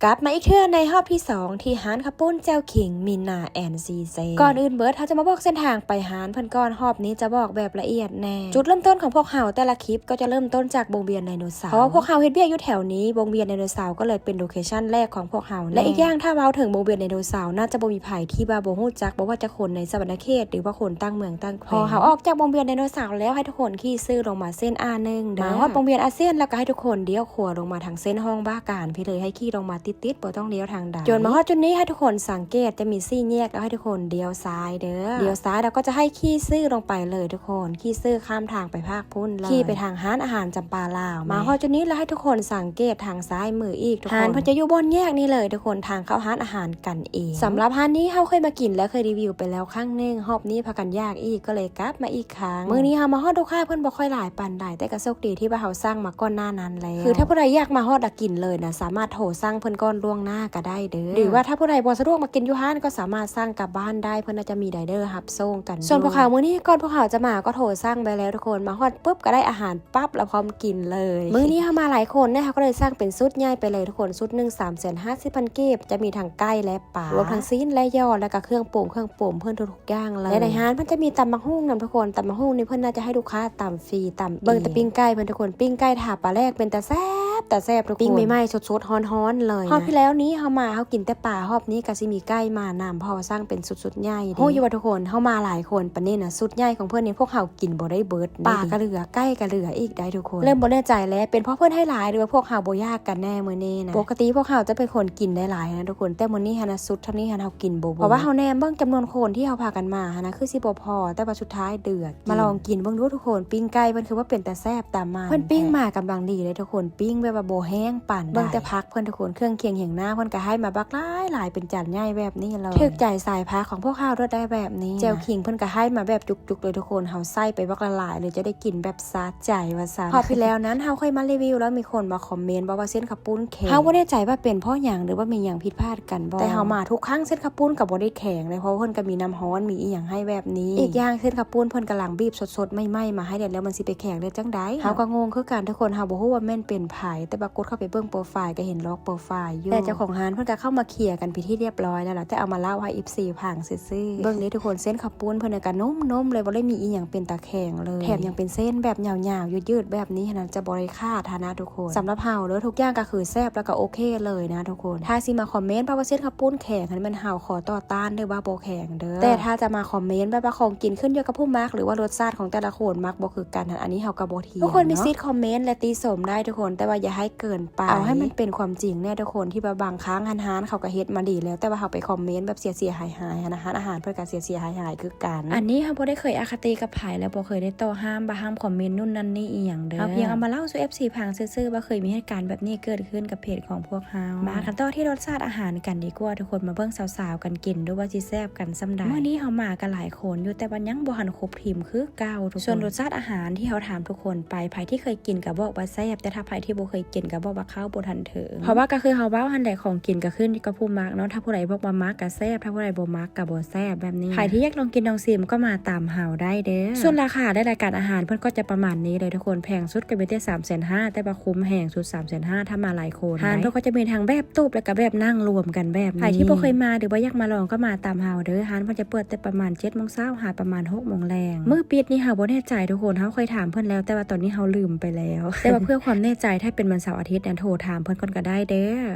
ກັບມາອີກເທື່ອໃນຮອບທີສອງ ທີ່ຮ້ານເຂົ້າປຸ້ນແຈ່ວຂິງ ມິນນາ ແອນ ຊີເຈ. ກ່ອນອື່ນເບີດ ເຮົາຈະມາບອກເສັ້ນທາງໄປຮ້ານເພິ່ນກ່ອນ. ຮອບນີ້ຈະບອກແບບລະອຽດແນ່. ຈຸດເລີ່ມຕົ້ນຂອງພວກເຮົາແຕ່ລະຄລິບກໍຈະເລີ່ມຕົ້ນຈາກວົງວຽນໄດໂນເສົາ ເພາະວ່າພວກເຮົາເຮັດວຽກຢູ່ແຖວນີ້, ວົງວຽນໄດໂນເສົາກໍເລີຍເປັນໂລເຄຊັນແລກຂອງພວກເຮົາແນ່. ແລະ ອີກຢ່າງ ຖ້າເວົ້າເຖິງວົງວຽນໄດໂນເສົາ ໜ້າຈະບໍ່ມີໃຜທີ່ວ່າບໍ່ຮູ້ຈັກ ບໍ່ວ່າຈະຄົນໃນສະຫວັນນະເຂດ ຫຼືວ່າຄົນຕ່າງເມືອງຕ່າງ ພໍເຮົາອອກຈາກວົງວຽນໄດໂນເສົາແລ້ວ ໃຫ້ທຸກຄົນຂີ່ຊື່ລົງມາເສັ້ນ ອາໜຶ່ງເດີ ມາຮອດວົງວຽນອາຊຽນ ແລ້ວກໍໃຫ້ທຸກຄົນລ້ຽວຂວາລົງມາທາງເສັ້ນຮ່ອງວ່າການພີ້ເລີຍ ໃຫ້ຂີ່ລົງມາຕິດໆ ບໍ່ຕ້ອງລ້ຽວທາງໃດ. ຈົນມາຮອດຈຸດນີ້ ໃຫ້ທຸກຄົນສັງເກດ ຈະມີສີ່ແຍກ ແລ້ວໃຫ້ທຸກຄົນລ້ຽວຊ້າຍເດີ ລ້ຽວຊ້າຍ ແລ້ວກໍຈະໃຫ້ຂີ່ຊື່ລົງໄປເລີຍທຸກຄົນ ຂີ່ຊື່ຂ້າມທາງໄປພາກພຸ້ນເລີຍ ຂີ່ໄປທາງຮ້ານອາຫານຈຳປາລາວ. ມາຮອດຈຸດນີ້ ແລ້ວໃຫ້ທຸກຄົນສັງເກດທາງຊ້າຍມືອີກ ທຸກຄົນ ຮ້ານເພິ່ນຈະຢູ່ບ່ອນແຍກນີ້ເລີຍທຸກຄົນ ທາງເຂົ້າຮ້ານອາຫານ ກັນເອງ. ສຳລັບຮ້ານນີ້ເຮົາເຄີຍມາກິນ ແລະ ເຄີຍຣີວິວໄປແລ້ວຄັ້ງໜຶ່ງ ຮອບນີ້ພາກັນຢາກອີກ ກໍເລີຍກັບມາອີກຄັ້ງ. ມື້ນີ້ເຮົາມາຮອດ ລູກຄ້າເພິ່ນບໍ່ຄ່ອຍຫຼາຍປານໃດ ແຕ່ກໍໂຊກດີທີ່ວ່າເຮົາສັ່ງມາກ່ອນໜ້ານັ້ນແລ້ວ ຄືຖ້າຜູ້ໃດຢາກມາຮອດລະກິນເລີຍນະ ສາມາດໂທສັ່ງເພິ່ນກ່ອນລ່ວງໜ້າກໍໄດ້ເດີ ຫຼືວ່າຖ້າຜູ້ໃດບໍ່ສະດວກມາກິນຢູ່ຮ້ານ ກໍສາມາດສັ່ງກັບບ້ານໄດ້ ເພິ່ນອາດຈະມີໄດເດີຮັບສົ່ງກັນ. ສ່ວນພວກເຮົາມື້ນີ້ ກ່ອນພວກເຮົາຈະມາກໍໂທສັ່ງໄປແລ້ວທຸກຄົນ ມາຮອດປຶບກໍໄດ້ອາຫານປັບ ແລ້ວພ້ອມກິນເລີຍ. ມື້ນີ້ເຮົາມາຫຼາຍຄົນແນ່ ເຮົາກໍເລີຍສັ່ງເປັນຊຸດໃຫຍ່ໄປເລີຍທຸກຄົນ ຊຸດໜຶ່ງ ສາມແສນຫ້າສິບພັນກີບ ຈະມີທັງໄກ່ ແລະ ປາ ລວມທັງຊີ້ນ ແລະ ຍໍ ແລະກະເຄື່ອງປຸງເຄື່ອງປຸມເພິ່ນທຸກໆຢ່າງເລີຍ ແລະ ໃນຮ້ານເພິ່ນຈະມີຕຳບັກຫຸ່ງນຳທຸກຄົນ ຕຳບັກຫຸ່ງນີ້ເພິ່ນໜ້າຈະໃຫ້ລູກຄ້າຕຳຟຣີ ຕຳ ເບິ່ງແຕ່ປີ້ງໄກ່ເພິ່ນທຸກຄົນ ປີ້ງໄກ່ຖ້າປາແຫຼກເປັນຕາແຊບ ຕາແຊບທຸກຄົນ ປີ້ງໃໝ່ໆ ສົດໆ ຮ້ອນໆ ເລີຍ. ຮອບທີ່ແລ້ວນີ້ເຮົາມາເຮົາກິນແຕ່ປາ ຮອບນີ້ກະຊິມີໄກ່ມານຳ ເພາະວ່າສັ່ງເປັນຊຸດໆໃຫຍ່ເດ້. ຮູ້ຢູ່ວ່າທຸກຄົນ ເຮົາມາຫຼາຍຄົນປານນີ້ນະ ຊຸດໃຫຍ່ຂອງເພິ່ນນີ້ພວກເຮົາກິນບໍ່ໄດ້ເບິດ ປາກະເຫຼືອ ໄກ່ກະເຫຼືອອີກໄດ໋ທຸກຄົນ ເລີ່ມບໍ່ແນ່ໃຈແລ້ວ ເປັນເພາະເພິ່ນໃຫ້ຫຼາຍ ຫຼືວ່າພວກເຮົາບໍ່ຢາກກັນແນ່ມື້ນີ້ນະ. ປົກກະຕິພວກເຮົາຈະເປັນຄົນກິນໄດ້ຫຼາຍນະທຸກຄົນ ແຕ່ມື້ນີ້ຫັ້ນນະ ຊຸດເທົ່ານີ້ຫັ້ນເຮົາກິນບໍ່ເບິດ ເພາະວ່າເຮົາແນມເບິ່ງຈຳນວນຄົນທີ່ເຮົາພາກັນມາຫັ້ນນະ ຄືຊິບໍ່ພໍ ແຕ່ວ່າສຸດທ້າຍເດືອດ. ມາລອງກິນເບິ່ງດູທຸກຄົນ ປີ້ງໄກ່ເພິ່ນຄືວ່າເປັນຕາແຊບຕາມັນ ເພິ່ນປີ້ງມາກຳລັງດີເດ້ທຸກຄົນ ປີ້ງແບບວ່າບໍ່ແຫ້ງປານໃດ ເບິ່ງແຕ່ຜັກເພິ່ນທຸກຄົນ ເຄື່ອງຄຽງຫຍັງໜ້າເພິ່ນກະໃຫ້ມາບັກຫຼາຍໆ ເປັນຈານໃຫຍ່ແບບນີ້ເລີຍ ຖືກໃຈສາຍພາກຂອງພວກເຮົາໂລດໄດ໋ແບບນີ້. ແຈ່ວຂິງເພິ່ນກະໃຫ້ມາແບບຈຸກໆເລີຍທຸກຄົນ ເຮົາໃສ່ໄປບັກຫຼາຍໆເລີຍ ຈະໄດ້ກິນແບບສະໃຈວ່າຊັ້ນ. ຮອບທີ່ແລ້ວນັ້ນເຮົາເຄີຍມາຣີວິວ ແລ້ວມີຄົນມາຄອມເມັນບອກວ່າເສັ້ນເຂົ້າປຸ້ນແຂງ ເຮົາບໍ່ແນ່ໃຈວ່າເປັນເພາະຫຍັງ ຫຼືວ່າມີຫຍັງຜິດພາດກັນບໍ່ ແຕ່ເຮົາມາທຸກຄັ້ງເສັ້ນເຂົ້າປຸ້ນກໍບໍ່ໄດ້ແຂງເດ້ ເພາະວ່າເພິ່ນກໍມີນ້ຳຮ້ອນ ມີອີ່ຫຍັງໃຫ້ແບບນີ້ ອີກຢ່າງເສັ້ນເຂົ້າປຸ້ນເພິ່ນກຳລັງບີບສົດໆໃໝ່ໆມາໃຫ້ແລ້ວ ແລ້ວມັນຊິໄປແຂງໄດ້ຈັ່ງໃດ ເຮົາກໍງົງຄືກັນທຸກຄົນ ເຮົາບໍ່ຮູ້ວ່າແມ່ນເປັນໃຜ ແຕ່ວ່າກົດເຂົ້າໄປເບິ່ງໂປຣໄຟລ໌ ກໍເຫັນລອກໂປຣໄຟລ໌ຢູ່ ແຕ່ເຈົ້າຂອງຮ້ານເພິ່ນກໍເຂົ້າມາເຄຍກັນເປັນທີ່ຮຽບຮ້ອຍແລ້ວລະ ແຕ່ເອົາມາເລົ່າໃຫ້ເອັຟຊີຟັງຊື່ໆ. ເບິ່ງເດ້ທຸກຄົນ ເສັ້ນເຂົ້າປຸ້ນເພິ່ນນະກະນຸ້ມໆເລີຍ ບໍ່ໄດ້ມີອີ່ຫຍັງເປັນຕາແຂງເລີຍ ແຖມຍັງເປັນເສັ້ນແບບຍາວໆຍືດໆແບບນີ້ຫັ້ນນະ ຈະບໍ່ໄດ້ຂາດຫັ້ນນະທຸກຄົນ. ສຳລັບເຮົາເດີ ທຸກຢ່າງກໍຄືແຊບ ແລ້ວກໍໂອເຄເລີຍນະທຸກຄົນ. ຖ້າຊິມາຄອມເມັນວ່າເສັ້ນເຂົ້າປຸ້ນແຂງຫັ້ນ ແມ່ນເຮົາຂໍຕໍ່ຕ້ານເດີວ່າບໍ່ແຂງເດີ ແຕ່ຖ້າຈະມາຄອມເມັນແບບວ່າຂອງກິນຂຶ້ນຢູ່ກັບຜູ້ມັກ ຫຼືວ່າລົດຊາດຂອງແຕ່ລະຄົນມັກບໍ່ຄືກັນຫັ້ນ ອັນນີ້ເຮົາກໍບໍ່ຖຽງ ທຸກຄົນມີສິດຄອມເມັນ ແລະ ຕິຊົມໄດ້ທຸກຄົນ ແຕ່ວ່າຢ່າໃຫ້ເກີນ ໄປ ເອົາໃຫ້ມັນເປັນຄວາມຈິງແນ່ທຸກຄົນ ທີ່ວ່າບາງຄັ້ງຫັ້ນຮ້ານເຂົາກໍເຮັດມາດີແລ້ວ ແຕ່ວ່າເຮົາໄປຄອມເມັນແບບເສຍໆຫາຍໆຫັ້ນນະ ຮ້ານອາຫານເພິ່ນກໍເສຍໆຫາຍໆຄືກັນ. ອັນນີ້ເຮົາບໍ່ໄດ້ເຄີຍອະຄະຕິກັບໃຜ ແລະ ບໍ່ເຄີຍໄດ້ຕໍ່ຫ້າມ ບໍ່ຫ້າມຄອມເມັນນູ້ນນັ້ນນີ້ອີ່ຫຍັງເດີ ເຮົາພຽງເອົາມາເລົ່າສູ່ເອັຟຊີຟັງຊື່ໆວ່າເຄີຍມີເຫດການແບບນີ້ເກີດຂຶ້ນກັບເພຈຂອງພວກເຮົາ. ມາກັນຕໍ່ທີ່ລົດຊາດອາຫານກັນດີກວ່າທຸກຄົນ ມາເບິ່ງສາວໆກັນກິນດູວ່າຊິແຊບກັນສ່ຳໃດ. ມື້ນີ້ເຮົາມາກໍຫຼາຍຄົນຢູ່ ແຕ່ວ່າຍັງບໍ່ທັນຄົບທີມຄືເກົ່າທຸກຄົນ. ສ່ວນລົດຊາດອາຫານທີ່ເຮົາຖາມທຸກຄົນໄປ ໃຜທີ່ເຄີຍກິນກໍບອກວ່າແຊບ ແຕ່ຖ້າໃຜທີ່ບໍ່ເຄີຍກິນກໍບອກວ່າເຂົ້າບໍ່ທັນເຖິງ ເພາະວ່າກໍຄືເຮົາເວົ້າຫັ້ນແຫຼະ ຂອງກິນກໍຂຶ້ນຢູ່ກັບຜູ້ມັກເນາະ ຖ້າຜູ້ໃດບອກວ່າມັກກໍແຊບ ຖ້າຜູ້ໃດບໍ່ມັກກໍບໍ່ແຊບແບບນີ້. ໃຜທີ່ຢາກລອງກິນລອງຊິມກໍມາຕາມເຮົາໄດ້ເດີ. ສ່ວນລາຄາໃນລາຍການອາຫານເພິ່ນກໍຈະປະມານນີ້ເລີຍທຸກຄົນ ແພງສຸດກໍມີແຕ່ສາມແສນຫ້າ ແຕ່ວ່າຄຸ້ມແຮງສຸດສາມແສນຫ້າ ຖ້າມາຫຼາຍຄົນ. ຮ້ານເພິ່ນກໍຈະມີທັງແບບໂຕະ ແລ້ວກໍແບບນັ່ງລວມກັນແບບນີ້. ໃຜທີ່ບໍ່ເຄີຍມາ ຫຼືວ່າຢາກມາລອງກໍມາຕາມເຮົາເດີ. ຮ້ານເພິ່ນຈະເປີດແຕ່ປະມານເຈັດໂມງເຊົ້າ ຫາປະມານຫົກໂມງແລງ. ມື້ປິດນີ້ເຮົາບໍ່ແນ່ໃຈທຸກຄົນ ເຮົາເຄີຍຖາມເພິ່ນແລ້ວ ແຕ່ວ່າຕອນນີ້ເຮົາລືມໄປແລ້ວ ແຕ່ວ່າເພື່ອຄວາມແນ່ໃຈ ຖ້າເປັນວັນເສົາອາທິດນະ ໂທຖາມເພິ່ນກ່ອນກໍໄດ້ເດີ.